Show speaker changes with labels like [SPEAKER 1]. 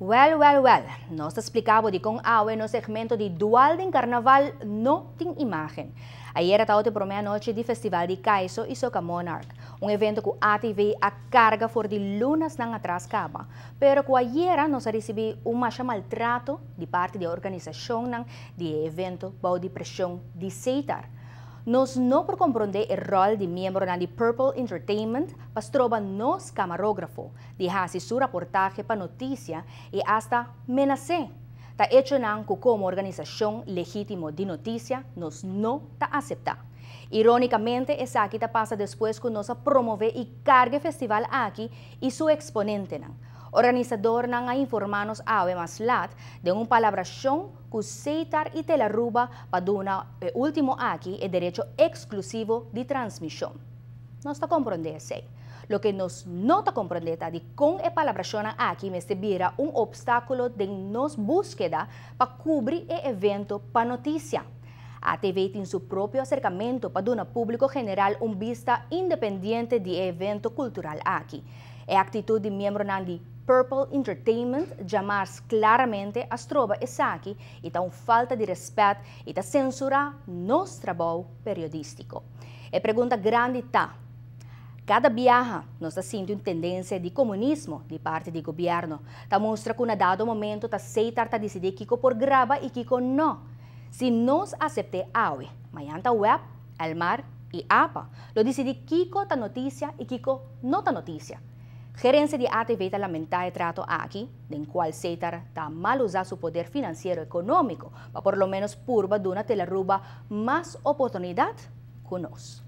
[SPEAKER 1] Wel, wel, wel. Nos ta splica bo dicon awe nos segmento di Dual den Carnaval no tin imagen. Ayera tabata e prome anochi di Festival di Caiso y Soca Monarch, un evento cu ATV a carga for di lunasnan atras caba, pero cu ayera nos a ricibi un masha maltrato di parti di e organisacionnan di e evento bou di presion di Setar. Nos no por comprende e rol di miembronan di Purple Entertainment pa stroba nos camarografo di hasi su raportahe pa noticia y hasta menas'é. Ta echonan cu como organisacion legitimo di noticia nos no ta acepta. Ironicamente esaki ta pasa despues cu nos a promove y carga e festival aki y su exponentenan. Organisadornan a informa nos awe mas lat den un palabracion cu Setar y Telaruba pa duna e ultimo aki e derecho exclusivo di transmision. Nos ta comprende esey. Loke nos no ta comprende ta di con e palabracionnan aki mester bira un obstaculo den nos buskeda pa cubri e evento pa noticia. ATV tin su propio acercamento pa duna publico general un bista independiente di e evento cultural aki. E actitud di miembronan di Purple Entertainment djamars claramente a stroba esaki y ta un falta di respet y ta censura nos trabou periodistico. E pregunta grandi ta, Cada biaha nos ta sinti un tendencia di comunismo di parti di gobierno. Ta mustra cu na dado momento ta Setar ta dicidi kico por graba y kico no. Si nos acepte awe, mañan ta web, Elmar y apa lo dicidi kico ta noticia y kico no ta noticia. Gerencia di ATV ta lamenta e trato aki, den cual Setar ta mal usa su poder financiero economico pa por lo menos purba duna Telaruba mas oportunidad cu nos.